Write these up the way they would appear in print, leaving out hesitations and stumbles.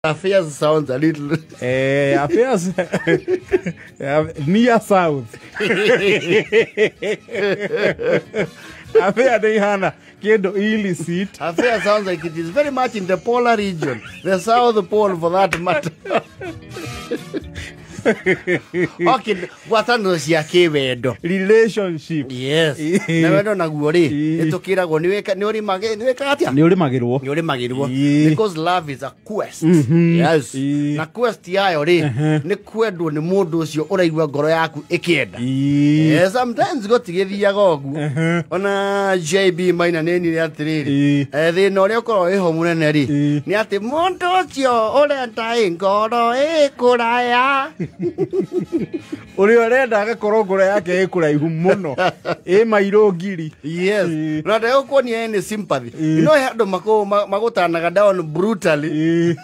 Affairs sounds a little Affairs near south. Affair nĩ ihana kĩndũ illicit. Affair sounds like it is very much in the polar region, the South Pole for that matter. Okay, ngwatanĩro cia kĩwendo. Relationship. Yes. Na wendo naguo rĩ, nĩtũkĩragwo nĩ ũrĩmage, nĩ wĩkaga atĩa? Nĩ ũrĩmagĩrwo. Nĩ ũrĩmagĩrwo. Because love is a quest. Yes. Na quest yayo rĩ, nĩ kwendwo nĩ mũndũ ũcio ũraigua ngoro yaku ĩkĩenda. Yeah, sometimes gũtigĩthiaga ũguo. Ona JB Maina nĩ nire atĩrĩrĩ, thĩna ũrĩa ũkoragwo wĩho mũnene rĩ, nĩ atĩ mũndũ ũcio ũrenda ĩ ngoro ĩkũraya. Ũrĩa ũrenda agakorwo ngoro yake ĩkũraihu mũno, ĩ mairũ ngiri. Yes. Na ndegũkuonia any sympathy. No he andũ magũtanaga down brutally.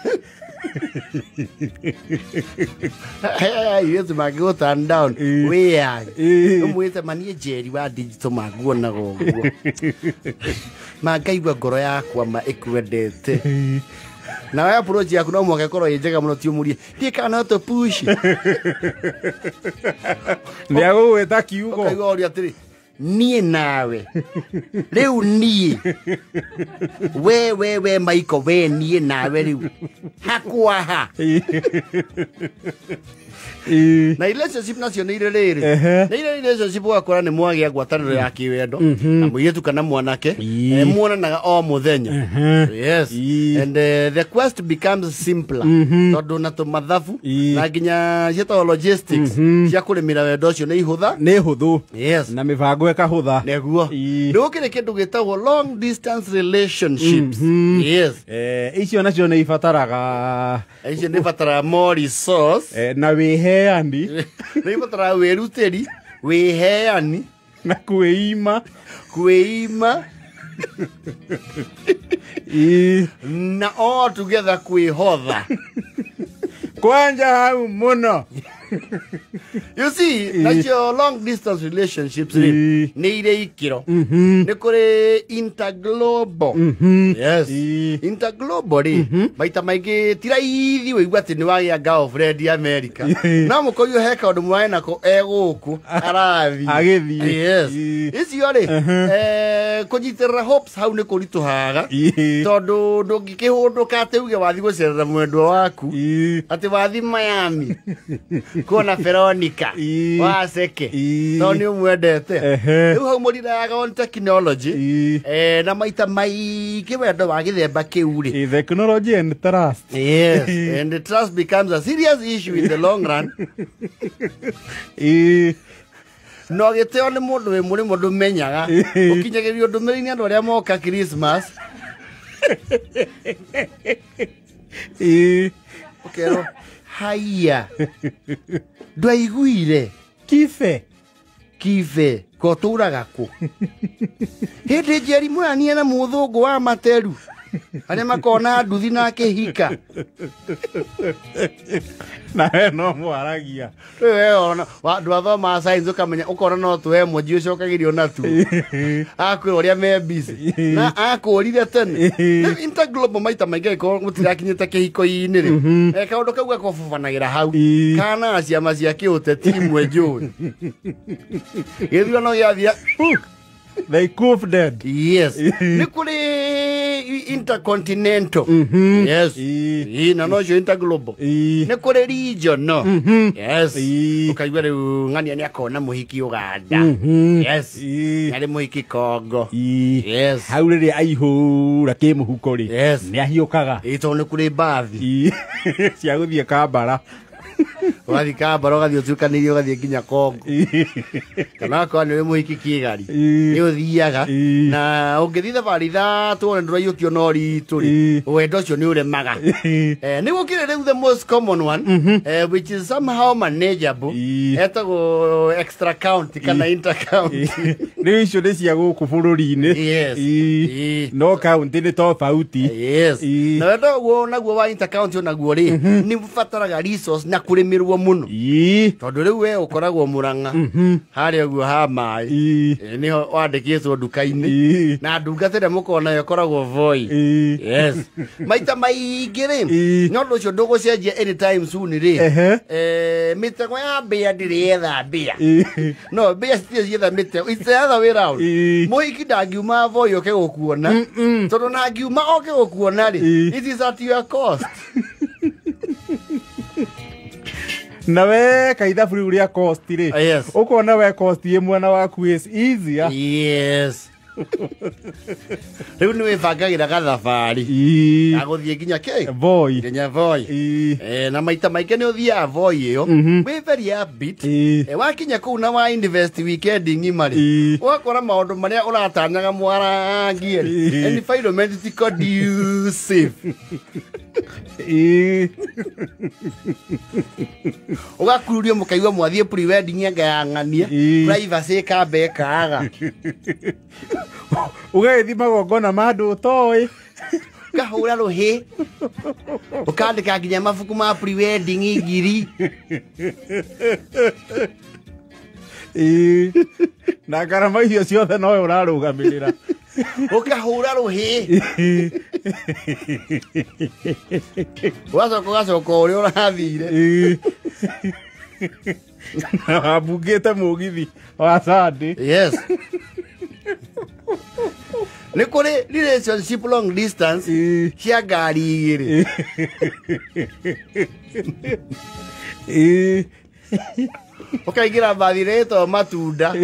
Yes, magĩgũturn down. Wĩyage. Ũmwĩte manie Jerry wa digital maguonaga ũguo. Mangaigua ngoro yakwa ma ĩkwendete. Nawe approach yaku no mũhaka ĩkorwo ĩ njega mũno, ti ũmũrie ndiĩ kana no tũpush. Nĩ agũgwĩta kiugo. Ũkaigua ũria atĩrĩ, niĩ nawe rĩu niĩ we we we Michael, we niĩ nawe rĩu hakwa ha. Na relationship nacio nĩ irĩ rĩrĩ, nĩ irĩ relationship ũgakora nĩ mwagĩa ngwatanĩro ya kĩwendo na mũirĩtu kana mwanake, muonanaga o mũthenya. Yes. And the quest becomes simpler tondũ na tũmathabu na nginya ciĩtagwo logistics cia kũrĩmĩra wendo ũcio nĩ ihũtha. Nĩ hũthũ. Yes. Na mĩbango ĩkahũtha. Nĩguo. Nĩ gũkĩrĩ kĩndũ gĩtagwo long distance relationships. Yes. Icio nacio nĩ ibataraga, icio nĩ ibataraga more resource. Na wĩheani. Nĩ ibataraga wĩrutĩri, wĩheani na kwĩima. Kwĩima. Na all together kwĩhotha. Kwanja hau mũno. You see, nacio long distance relationships rĩ, nĩ irĩ ikĩro. Nĩ kũrĩ interglobal. Yes. Interglobal rĩ, maita maingĩ ti raithi wĩigua atĩ nĩ wagĩa girlfriend America. No mũkorio he kaũndũ mwarĩ nako e gũkũ arathiĩ. Agĩthiĩ. Yes. Icio rĩ, kũnyitĩrĩra hopes hau nĩ kũritũhaga. Tondũ ndũngĩkĩhũndũka atĩ uge wathiĩ gũcerera mwendwa waku. Atĩ wathiĩ Miami kuona Veronica waceke tondũ nĩ ũmwendete. Rĩu hau mũriraga on technology. Na maita maingĩ wendo wa gĩthemba kĩu rĩ, Technology and trust. Yes, and the trust becomes a serious issue in the long run. No gĩtĩo nĩ mũndũ wĩ mũrĩmo ndũmenyaga. Ũkinyagĩrio ndũmĩrĩri nĩ andũ arĩa moka Christmas. Ũkerwo haiya ndwaiguire kibe kibe kotũraga kũ hĩndĩ Njeri mũranie na mũthũngũ wa materu arĩa makona nduthi na akĩhika. Na we no mwaragia. Rĩu we ona ndwathoma science ũkamenya ũkona no tũhe mwenji ũcokagĩrio natuo. Akwĩra ũrĩa me busy na akũrire tene. Rĩu interglobal maita maingĩ angĩkorwo mũtirakinyĩte kĩhiko-inĩ rĩ, kaũndũ kau gakobobanagĩra hau. Kana ciama cia kĩũteti imwe njũĩ. Gĩthurano gĩathira. They cough dead. Yes. Nĩ kũrĩ intercontinental. Yes. Na nocio interglobal. Nĩ kũrĩ regional. Yes. Ũkaigua rĩu ng'ania nĩ akona mũhiki Uganda. Yes. Nĩ arĩ mũhiki Congo. Yes. Hau rĩrĩa aihũra kĩmũhuko rĩ, nĩ ahiũkaga. Tondũ nĩ kũrĩ mbathi. Cia gũthiĩ Kambara. Ũgathiĩ Kambara, ũgathiĩ ũtuĩkanĩirie, ũgathiĩ nginya Congo. Kana akorwo nĩ ũrĩ mũhiki Kĩgari, nĩ ũthiaga. Na ũngĩthiĩ thabarĩ ithatũ wone ndũraiyũkio na ũritũ rĩ, wendo ũcio nĩ ũremaga. Nĩ gũkĩrĩ rĩu the most common one, which is somehow manageable, etagwo extra county kana inter county. Rĩu icio nĩ cia gũkũ bũrũri-inĩ. Yes. No county nĩ tofauti. Yes. Na wendo ũguo naguo wa inter county onaguo rĩ, nĩ ũbataraga resource na kũrĩmĩrwo mũno tondũ rĩu we ũkoragwo Murang'a harĩa ũguo ha maĩ nĩho wandĩkĩtwo nduka-inĩ na ndungata ĩrĩa mũkoragwo nayo ĩkoragwo Voi. Yes, maita maingĩ rĩ nĩ ũndũ ũcio ndũgũcenjia anytime soon rĩ, mĩtego ya mbĩa ndĩrĩ yetha mbĩa, no mbĩa citirĩ cietha mĩtego, it's the other way round. Mũhiki ndangiuma Voi oke gũkuona, tondũ na angiuma oke gũkuona rĩ, it is at your cost. Na we kaithabu rĩu rĩa cost rĩ, ũkona we cost ĩ mwena waku is easier. Yes, rĩu nĩ wĩbangagĩra gathabarĩ gagũthiĩ nginya kĩ? Voi. Nginya Voi. Na maita maingĩ nĩ ũthiaga Voi ĩyo wĩ very upbeat. Wakinya kũu na wa invest weekend ng'ima rĩ, ũgakora maũndũ marĩa ũratanyaga mwarangie rĩ, environment ti conducive. Ũgakururio mũkaigua mwathiĩ pre-wedding anga ya ng'ania, privacy ĩkamba ĩkaaga. Ũgagĩthiĩ magongona ma andũ ũtoĩ. Ũkahũra rũhĩ, ũkandĩka nginya mabuku ma pre-wedding ngiri. Na ngarama icio ciothe nowe ũrarũgamĩrĩra. Ũkahũra rũhĩ, ũgacoka ũgacoka ũrĩa ũrathire. Na wambungĩte mũgithi wa Sunday. Yes, nĩ kũrĩ relationship long distance cia ngari igĩrĩ. Ũkaingĩra mbathi ĩrĩa matunda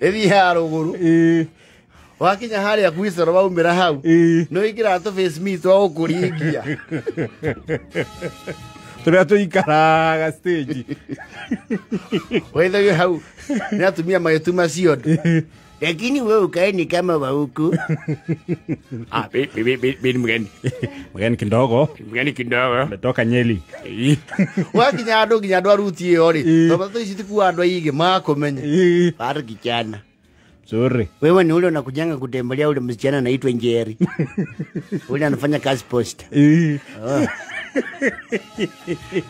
ĩthiĩ rũgũrũ, wakinya harĩa kwicero waumĩra hau, nĩ wĩingĩraga tũ face me twa gũkũringia. Tũrĩa tũikaraga stage. Waithagio hau nĩ atumia magĩtuma ciondo, lakini wewe ukae ni kama wa huku. Ah, bi mgeni. Mgeni kidogo. Mgeni kidogo. Umetoka Nyeri. Wakinya andũ nginya andũ a ruti ĩyo rĩ, tondũ ici tikuwa andũ aingĩ makũmenya. Bado kijana. Sorry. Wewe ni ule unakujanga kutembelea ule msichana anaitwa Njeri. Ule anafanya kazi posta.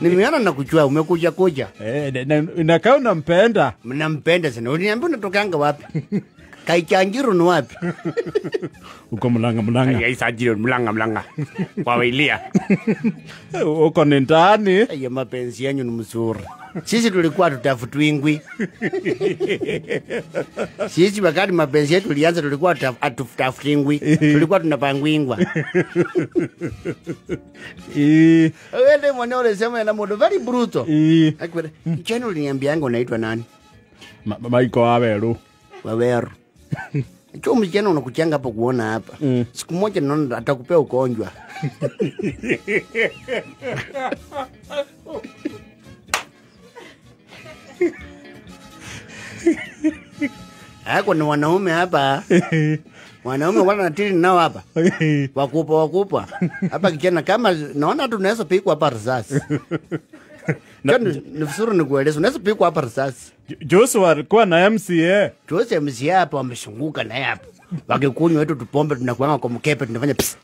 Nimeona nakuchua umekuja kuja. Inakaa unampenda. Mnampenda sana. Uliniambia unatokanga wapi? Kaichanjiru ni wapi? Uko Mlanga Mlanga. Kaichanjiru Mlanga Mlanga. Kwa Wailia. Uko ni ndani. Ya mapenzi yenu ni mzuri. Sisi tulikuwa tutafutwingwi. Sisi wakati mapenzi yetu tulianza tulikuwa hatutafutwingwi. Tulikuwa tunapangwingwa. Wewe mwenyewe ulisema na modo very brutal. Akwenda, kijana uliniambianga unaitwa nani? Maiko Waweru. Waweru. Cho msichana unakuchanga hapo kuona hapa. Siku moja naona atakupea ugonjwa. Hako ni wanaume hapa. Wanaume wanatili nao hapa. Wakupa wakupa. Hapa kijana kama naona tunaweza pikwa hapa risasi. Ni vizuri nikueleze, unaweza pikwa hapa risasi. Joshua alikuwa na MCA. Joshua MCA hapa wameshunguka naye hapa. Wakikunywa wetu tupombe tunakuanga kwa mkepe tunafanya pss.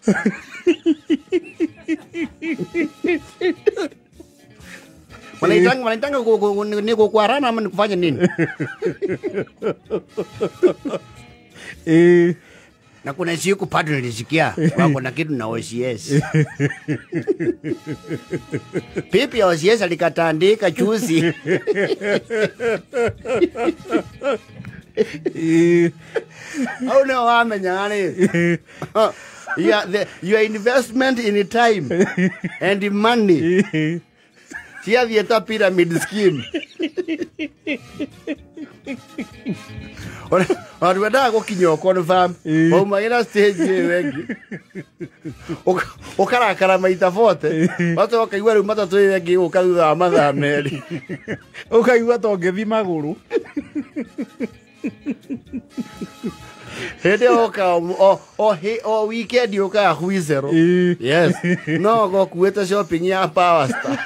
Wanaitanga ni kukuarana ama ni kufanya nini? Na kuna siku padre nilisikia wako na kitu na OCS. Pipi ya OCS alikatandika chuzi. Au no wamenya nani? Your investment in time and in money. Ciathiĩ pyramid scheme. Ona wendaga gũkinya ũconfirm, waumagĩra stage ĩyo ĩngĩ ũkarakara maita 40, wacoka ũkaigua rĩu matatũ ĩyo ĩngĩ ĩgũka thutha wa mathaa merĩ. Ũkaigua ta ũngĩthiĩ magũrũ. Hĩndĩ ĩyo ũka o weekend ũkaga Khwizero. Yes. No gũkuĩte shopping ya Power Star.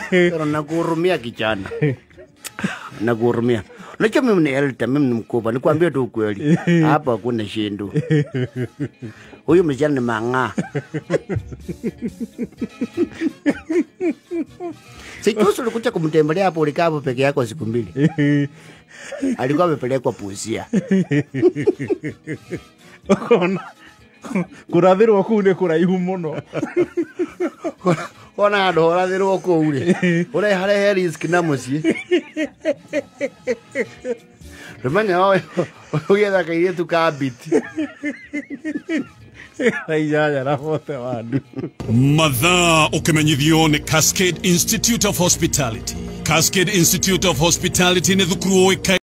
Pero nakuhurumia kijana. Na kuhurumia. Unajua mimi ni elder, mimi ni mkubwa, nikwambie tu ukweli. Hapa hakuna shindo. Huyu msichana ni mang'aa. Si juzi ulikuja kumtembelea hapo, ulikaa hapo peke yako siku mbili. Alikuwa amepelekwa Busia. Ũkona kũrathĩrwo kũu nĩ kũraihu mũno. Ona handũ horathĩrwo kũu rĩ, ũreharehe risk na mũciĩ. Rũmenya ũgĩetha kairĩtu ka biti. Thaa inyanya na 41. Mathaa ũkĩmenyithio nĩ Cascade Institute of Hospitality. Cascade Institute of Hospitality nĩ thukuru ũĩkaine